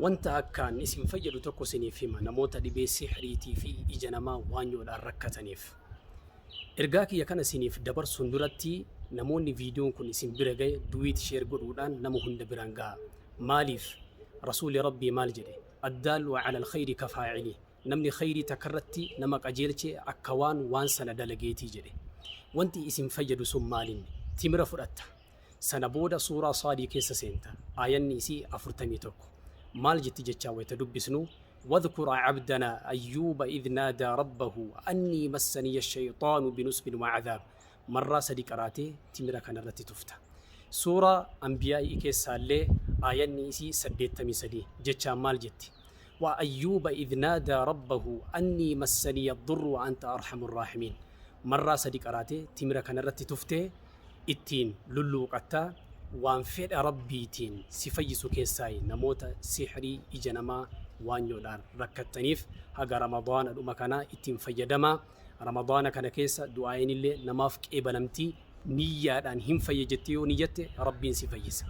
Wanta akkaan isin fayyadu tokko isiniif hima namoota dhibee sihriitii fi ija namaa waanyoodhaan rakkataniif. Ergaa kiyya kana isiniif dabarsuun duratti namoonni viidiyoon kun isin bira gahe duet share godhuudhaan nama hunda biraan gahaa. Maaliif? Rasuulli Rabbii maal jedhe? Addaallu alal khayri kafaa'ilih. Namni khayrii takka irratti nama qajeelche akka waan waan sana dalageetii jedhe. Wanti isin fayyadu sun maalinni? Timira fudhatta. Sana booda suuraa Saadii keessa seenta. Aayanni isii 41. Maal jetti jechaa wayta dubbisnu, Wadhkur abdanaa ayyuuba idh naadaa rabbahu annii massaniya shayxaanu binusbin wa adhaab. Marraa sadi qaraatee timira kana irratti tufta. Suuraa Anbiyaa'i keessaallee aayanni isii 83. Jechaan maal jetti? Wa ayyuuba idh naadaa rabbahu annii massaniya ddurru wa anta arhamu rraahimiin. Marraa sadi qaraatee timira kana irratti tuftee ittiin lulluuqatta, waan fedha Rabbiitiin si fayyisu keessaayi namoota sihrii ija namaa waanyoodhaan rakkattaniif haga Ramadaana dhuma kanaa ittiin fayyadamaa. Ramadaana kana keessa du'aa'inillee namaaf qeebalamti, niyyaadhaan hin fayya jettee yoo niyyatte Rabbiin si fayyisa.